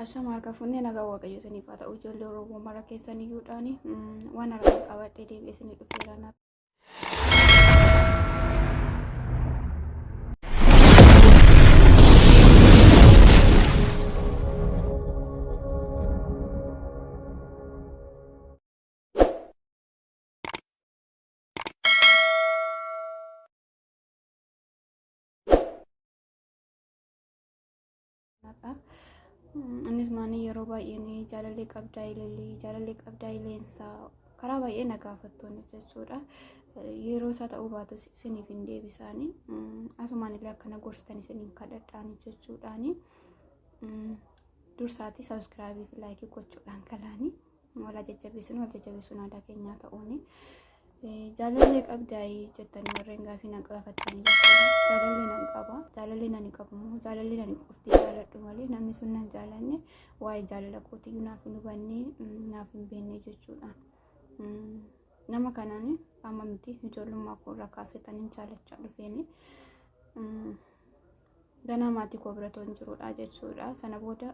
Ashama harka fuunee nagaa Waaqayyo isiniif haa ta'u ijoollee Oromoo mara keessan iyyuudhaani waan harka qabadhee deebi'ee isinii dhufeera. Innis maanii yeroo baay'ee jaalallee qabdaa ililii jaalallee qabdaa ileensaa karaa baay'ee na gaafattoonni jechuudha. Yeroo isaa ta'uu baatus isiniif hin deebisaani. Asumaan illee akkana gorsitan isiniin kadhadhaani jechuudhaani. Dursaati sabiskiraabii fi laayikii gochuudhaan galaani. Wal jajjabeessuun wal jajjabeessuun aadaa keenyaa ta'uuni. Jaalallee qabdaayii jettanii warreen gaafii na gaafattanii jechuudha. Jaalallee nan qaba. Jaalallee nani qabu immoo jaalallee nani qofti jaaladhu malee namni sun nan jaalanne waa'ee jaalala kootiyyuu naaf hin hubanne naaf hin beekne jechuudha. Nama kanaan amma miti ijoollummaa koo irraa kaasetanii jaalachaa dhufeeni. Ganaa maatii koo bira toon jirudha jechuudha. Sana booda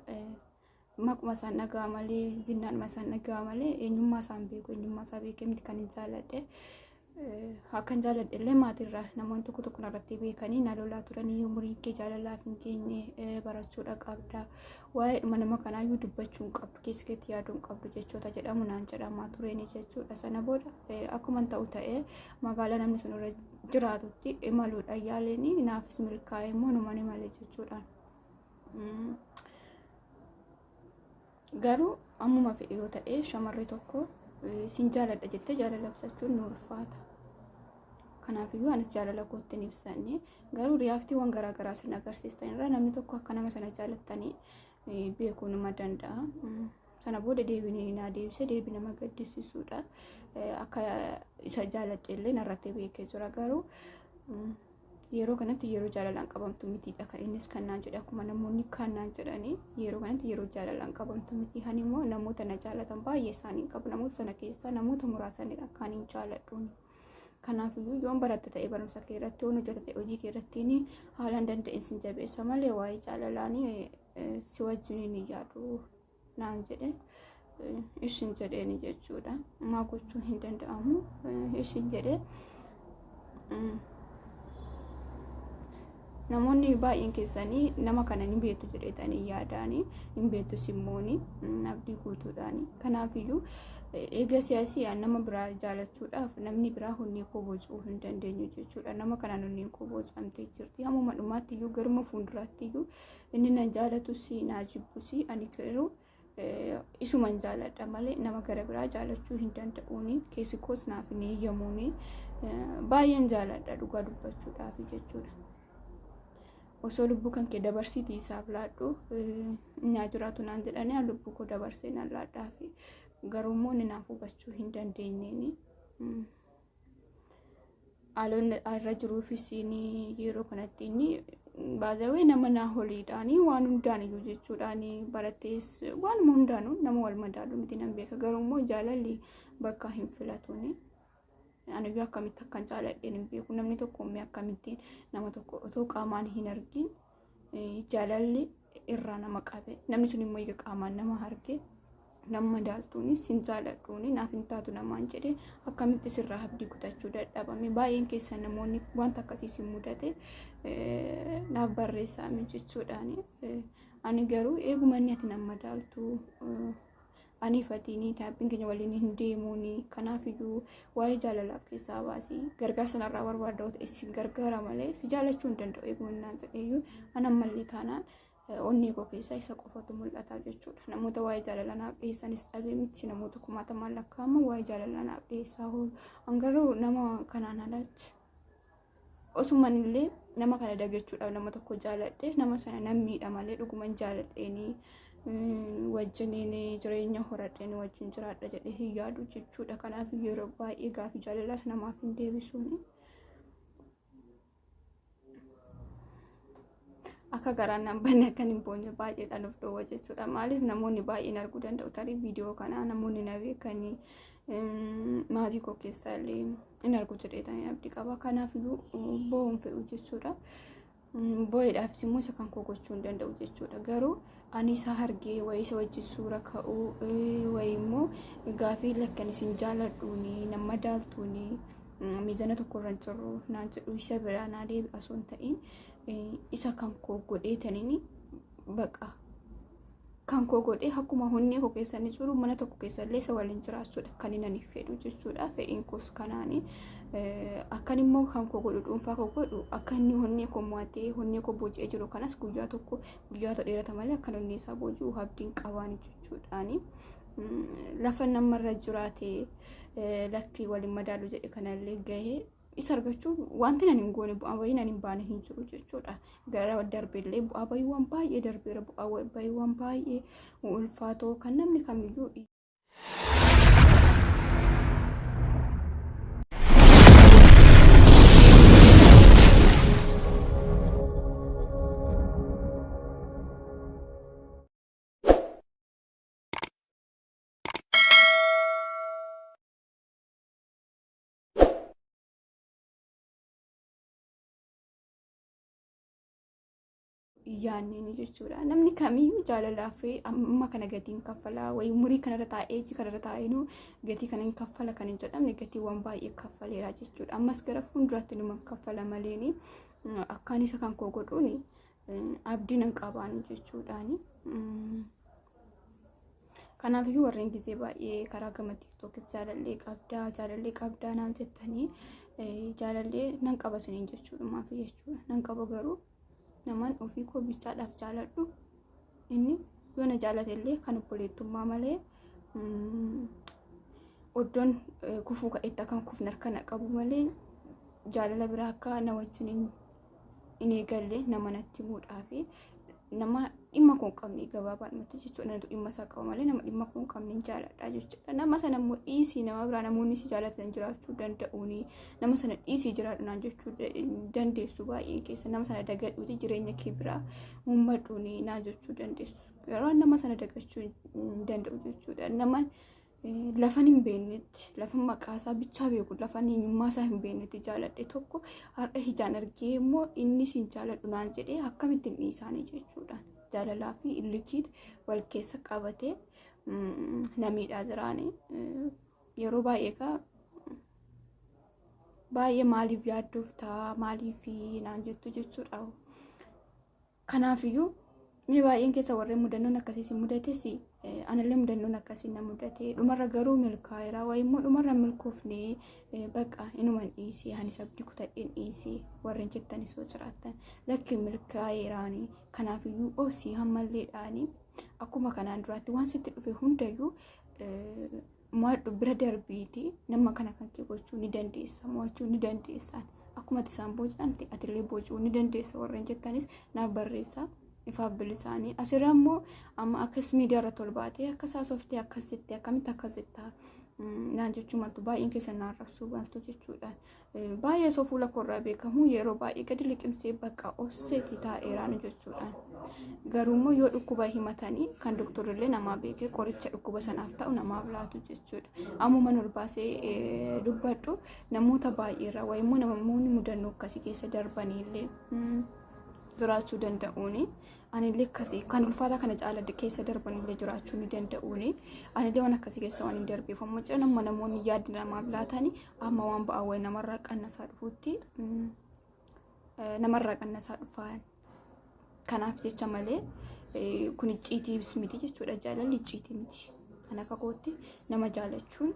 maquma isaan dhaga'a malee zinnaadhuma isaan dhaga'a malee eenyummaa isaan beeku eenyummaa isaa beekee miti kan hin jaaladhe. Akkan jaaladhe illee maatiirraa namoonni tokko tokko narratti beekanii na lolaa turanii umuriin kee jaalalaaf hin geenye barachuudha qabda. Waa'eedhuma nama kanaayyuu dubbachuu hin qabdu keessa keetti yaaduu hin qabdu jechoota jedhamu naan jedhamaa tureeni jechuudha. Sana booda akkuma ta'u ta'ee magaalaa namni sun irra jiraatutti imaluudha yaaleeni naafis milkaa'e immoo numan imale jechuudha. Garuu ammuma fedhe yoo ta'e shamarri tokko sin jaaladha jettee jaalala ibsachuun ni ulfaata. Kanaafiyyuu anis jaalala kootti hin ibsanne garuu riyaaktiiwwan garaa garaa sin agarsiistan irraa namni tokko akka nama sana jaalattanii beekuu nima danda'a. Sana booda deebiin inni naa deebise deebii nama gaddisiisuudha. Akka isa jaaladhe illee narratti beekee jira garuu yeroo kanatti yeroo jaalalaan qabamtu mitiidha kan innis kan naan jedhe akkuma namoonni kaan naan jedhanii yeroo kanatti yeroo jaalalaan qabamtu miti ani immoo namoota na jaalatan baay'ee isaanii qabu namoota sana keessaa namoota muraasanidha kan hin jaaladhuun. Kanaafiyyuu yoon baratte ta'e barumsa kee irratti yoon hojjete ta'e hojii kee irratti haalaan danda'in sin jabeessa malee waa'ee jaalalaan si wajjin hin yaadu naan jedhe ishin jedheeni jechuudha. Maa gochuu hin danda'amu ishin jedhe. Namoonni baay'een keessanii nama kana ni beektu jedhetanii yaadaanii hin beektu simmooni abdii guutuudhaani. Kanaafiyyuu eega siyaasii nama biraa jaalachuudhaaf namni biraa onnee koo bocuu hin dandeenyu jechuudha. Nama kanaan onneen koo bocamtee jirti. Hammuma dhumaatti iyyuu garuma fuulduraatti iyyuu inni na jaalatus na jibbus ani garuu isuman jaaladha malee nama gara biraa jaalachuu hin danda'uuni keessi koos naaf hin eeyyamuuni baay'een jaaladha dhugaa dubbachuudhaaf jechuudha. Osoo lubbuu kan kee dabarsiitii isaaf laadhu nyaa jiraatu naan jedhanii lubbuu koo dabarsee nan laadhaafi garuu immoo inni naaf hubachuu hin dandeenyeeni. Haalonni irra jiruufis yeroo kanatti inni baazawee nama naa holiidhaanii waan hundaan iyyuu jechuudhaan barattees waanuma hundaanuu nama wal madaalu miti nan beeka garuu immoo jaalalli bakka hin filatuuni. Ani iyyuu akkamitti akkan jaaladheen hin beeku namni tokko immoo akkamittiin nama tokko otoo qaamaan hin argin jaalalli irraa nama qabe namni sun immoo eega qaamaan nama arge nama madaaltuuni sin jaaladhuuni naaf hin taatu namaan jedhe akkamitti sirraa abdii kutachuu dadhabame baay'een keessan namoonni wanta akkasii sin mudate naaf barreessaame jechuudhaani ani garuu eeguma inni ati nama madaaltu anii fatiinii taappiin keenya waliin hin deemuuni kanaafiyyuu waa'ee jaalalaaf keessaa baasii gargaarsa narraa barbaadda yoo ta'e si gargaara malee si jaalachuu hin danda'u eeguma innaan jedheeyyuu an ammallee taanaan onnee koo keessaa isa qofatu mul'ata jechuudha. Namoota waa'ee jaalala naaf dhiyeessanis dhabee miti namoota kumaatamaan lakkaa'aman waa'ee jaalala naaf dhiyeessaa oolu. An garuu nama kanaan alatti osuman illee nama kana dagachuudhaaf nama tokko jaaladhe nama sana nan miidha malee dhuguman jaaladheenii wajjiniin jireenya horadheen wajjin jiraadha jedhee hin yaadu jechuudha. Kanaaf yeroo baay'ee gaafii jaalalaas namaaf hin deebisuuni. Akka garaan nan banne akkan hin boonye baay'eedhaan of dhoowwa jechuudha. Maaliif namoonni baay'een arguu danda'u tarii viidiyoo kanaa namoonni na beekanii maatii koo keessaa illee hin argu jedheetanii abdii qaba. Kanaaf iyyuu boo'uun fe'u jechuudha. Boo'eedhaafis immoo isa kan koo gochuu hin danda'u jechuudha. Garuu ani isa argee wayii isa wajjin suura ka'uu wayii immoo gaafii lakkan isin jaaladhuuni nama daaltuuni miizana tokko irra hin jirru naan jedhu isa biraa naa deebi'a osoo hin ta'in isa kan koo godheetaniin baqa kan koo godhee akkuma hunnee koo keessa inni jiru mana tokko keessa illee isa waliin jiraachuudha kan inni ani fedhu jechuudha. Fedhiin koos kanaani akkan immoo kan koo godhu dhuunfaa koo godhu akka inni hunnee koo mo'atee hunnee koo booji'ee jiru kanas guyyaa tokko guyyaa tokko dheerata malee akka hunnee isaa booji'u abdiin qabaani jechuudhaani. Lafa namarra jiraate lakkii waliin madaalu jedhe kanallee gahee isa argachuuf wanti nan hin goone bu'aa bayii nan hin baane hin jiru jechuudha. Gara darbeellee bu'aa bayiiwwan baay'ee darbeera, bu'aa bayiiwwan baay'ee ulfaatoo kan namni kamiyyuu yaanneen jechuudha. Namni kamiyyuu jaalalaaf amma kana gatiin kaffala wayii umurii kanarra taa'ee iji kanarra taa'ee gatii kana hin kaffala kan hin jedhamne gatiiwwan baay'ee kaffaleera jechuudha. Ammas gara fuulduraatti numa kaffala maleeni akkaan isa kan koo godhuun abdii nan qabaan jechuudhaani. Kanaafiyyuu warreen gizee baay'ee karaa gama tiiktookis jaalallee qabdaa jaalallee qabdaa naan jettanii jaalallee nan qaba isiniin jechuudha maafi jechuudha. Nan qaba garuu naman ofii koo bichaadhaaf jaaladhu inni yoo na jaalate illee kan obboleettummaa malee oddoon kufuu ka'etti akkan kufne harka na qabu malee jaalala biraa akka na wajjin hin eegalle nama natti himuudhaafi nama dhimma koo hin qabne gabaabaadhumatti jechuudha. Namatu dhimma isaa qaba malee nama dhimma koo hin qabne hin jaaladha jechuudha. Nama sana immoo dhiisii nama biraa namoonni si jaalatan jiraachuu danda'uuni nama sana dhiisii jiraadhu naan jechuu dandeessu baay'een keessa nama sana dagadhuuti jireenya kee biraa uummadhuuni naan jechuu dandeessu. Garuu nama sana dagachuu hin danda'u jechuudha. Nama lafan hin beeknetti lafan maqaa isaa bichaa beeku lafan eenyummaa isaa hin beeknetti jaaladhe tokko har'a ijaan argee immoo inni sin jaaladhu naan jedhee akkamitti hin dhiisaanii jechuudha. Jaalalaa fi illikiit wal keessa qabatee namiidhaa jiraani. Yeroo baay'ee kaa baay'ee maaliif yaaddoftaa maaliif naan jettu jechuudha. Kanaafiyyuu mee baay'een keessa warreen mudannoon akkasii si mudates anallee mudannoon akkasii na mudate dhumarra garuu milkaa'eera wayii immoo dhumarra milkoofne bakka inuman dhiisee anis abdii kutadheen dhiisee warreen jettanis yoo jiraattan lakki milkaa'eeraani. Kanaafiyyuu obsii hammalleedhaani akkuma kanaan duraatti waan sitti dhufe hundayyuu mo'adhu bira darbiiti nama kana kan kee gochuu ni dandeessa mo'achuu ni dandeessaan akkuma ati isaan booji'amte atillee booji'uu ni dandeessa warreen jettanis naaf barreessaa. Ifaaf bilisaanii asirra immoo amma akkas miidiyaa irratti ol baatee akkas haasoftee akkas jettee akkamitti akkas jettaa naan jechuu maltu baay'een keessan naan rabsuu maltu jechuudha. Baay'ee osoo fuula koorraa beekamu yeroo baay'ee gadi liqimsee bakka obseeti taa'eeraan jechuudha. Garuu immoo yoo dhukkuba himatanii kan doktorillee namaa beekee qoricha dhukkuba sanaaf ta'u namaaf laatu jechuudha. Ammuman ol baasee dubbadhu namoota baay'eerraa wayii immoo namoonni mudannoo akkasii keessa darbaniillee jiraachuu danda'uuni. Anillee akkasii kan ulfaataa kana caala keessa darbanillee jiraachuu ni danda'uuni. Anillee waan akkasii keessa waan hin darbeef ammoo nama namoonni yaada namaaf laatanii amma waan ba'aa wayii namarraa qannasaa dhufuutti namarraa qannasaa dhufaa. Kanaaf jecha malee kun icciitiis miti jechuudha. Jaalalli icciitii miti. Kan akka kootti nama jaalachuun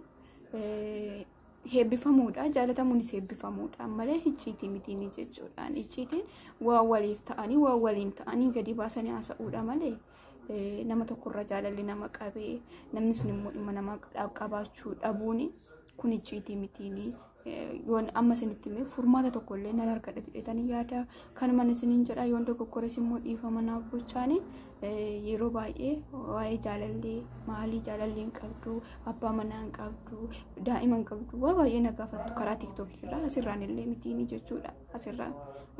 heebbifamuudha. Jaalatamuunis heebbifamuudha malee icciitii miti ni jechuudha. Icciitiin waan waliif ta'anii waan waliin ta'anii gadi baasanii haasa'uudha malee nama tokkorra jaalalli nama qabee namni sun immoo dhimma nama qabaachuu dhabuun kun icciitii mitiini. Yoon amma isinitti himee furmaata tokko illee nan argadha jedhetanii yaada kanuman isiniin jedha. Yoon dogoggores immoo dhiifama naaf gochaani. Yeroo baay'ee waa'ee jaalallee maalii jaalallee hin qabdu abbaa manaa hin qabdu daa'ima hin qabdu waa baay'ee na gaafattu karaa tiiktookii irraa asirraan illee mitiini jechuudha. Asirraan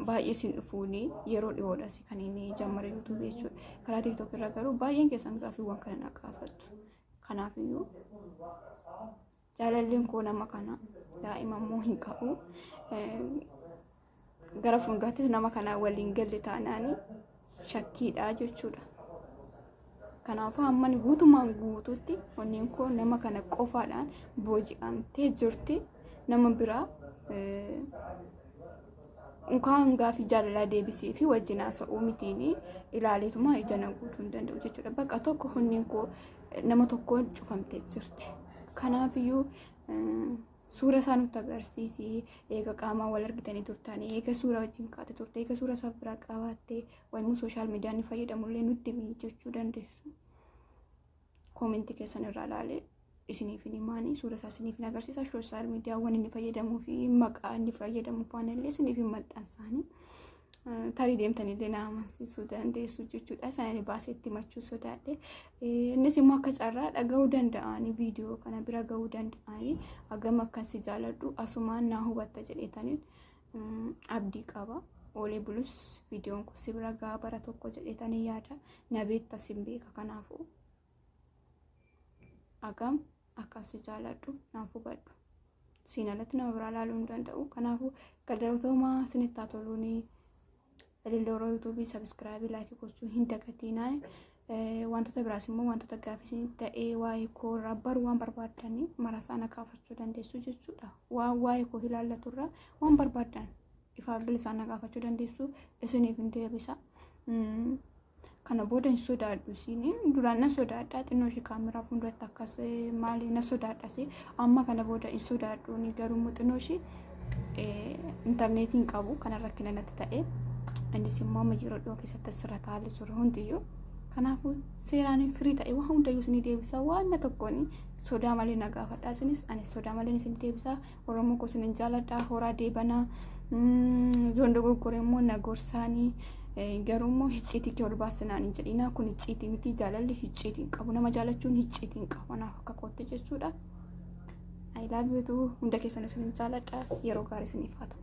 baay'ee isin dhufuuni yeroo dhiyoodhas kan inni jammare yuutuubii jechuudha. Karaa tiiktookii irraa garuu baay'een keessan gaaffiiwwan kana na gaafattu. Kanaafiyyuu jaalalleen koo nama kana daa'ima immoo hin qabu. Gara fuulduraattis nama kanaa waliin galle taanaani shakkiidha jechuudha. Kanaafuu hamman guutumaan guutuutti onneen koo nama kana qofaadhaan booji'amtee jirti. Nama biraa unkaan gaafii jaalalaa deebisee fi wajjin haasa'uu mitiin ilaaleetuma ija na guutuu hin danda'u jechuudha. Bakka tokko onneen koo nama tokkoon cufamtee jirti. Kanaafiyyuu suura isaa nutti agarsiisi. Eega qaamaan wal argitanii turtanii, eega suura wajjin kaate turte, eega suura isaa biraa qabaattee wayimmoo social media inni fayyadamullee nutti himi jechuu dandeessu. Koomentii keessan irraa ilaalee isiniif hin himaanii, suura isaa isiniif hin agarsiisa. Social mediawwan inni fayyadamuu fi maqaa inni fayyadamu faana illee isiniif hin maxxansaanii. Tarii deemtanillee na amansiisuu dandeessu jechuudha. Isaan baasee itti himachuu sodaadhe. Innis immoo akka carraa dhaga'uu danda'anii, viidiyoo kana bira ga'uu danda'anii, hagam akkasii jaaladhu asumaan naa hubatta jedheetaniin abdii qaba. Oolee bulus viidiyoon kun si bira ga'a bara tokko jedheetanii yaada. Na beekta, sin beeka, kanaafuu hagam akkasii jaaladhu naaf hubadhu. Siin alatti nama biraa ilaaluu hin danda'u. Kanaafuu galatoomaa, isinitti haa toluuni. Ilillee YouTube subscribe, like gochuu hin dagatinaa. Wantoota biraas immoo, wantoota gaafii ta'ee waa'ee koo irraa baruu waan barbaaddanii mara sana gaafachuu dandeessu jechuudha. Waan waa'ee koo ilaallatu irraa waan barbaaddan ifaaf bilisaan na gaafachuu dandeessu, isiniif hin deebisa. Kana booda hin sodaadhu isiin. Duraan na sodaadha, xinnoo ishee kaameraa fuulduratti akkas maali na sodaadhas, amma kana booda hin sodaadhu. Garuu immoo xinnoo ishee intarneetiin qabu kana rakkina natti ta'e, innis immoo amma yeroo dhiyoo keessatti asirra taa'ee jiru hundiyyuu. Kanaafuu seeraan firii ta'e waan hundayyuu isinii deebisa. Waan na tokkoon sodaa malee na gaafadha. Isinis anis sodaa malee isin deebisa. Oromoo koo, isinin jaaladha. Horaa deebanaa. Yoon dogoggore immoo na gorsaanii. Garuu immoo hicciitii kee ol baasinaan hin jedhina. Kun hicciitii miti. Jaalalli hicciitii hin qabu. Nama jaalachuun hicciitii hin qabu. Kanaaf akka kootti jechuudha. I love you too. Hunda keessan isinin jaaladha. Yeroo gaarii isiniif haa ta'u.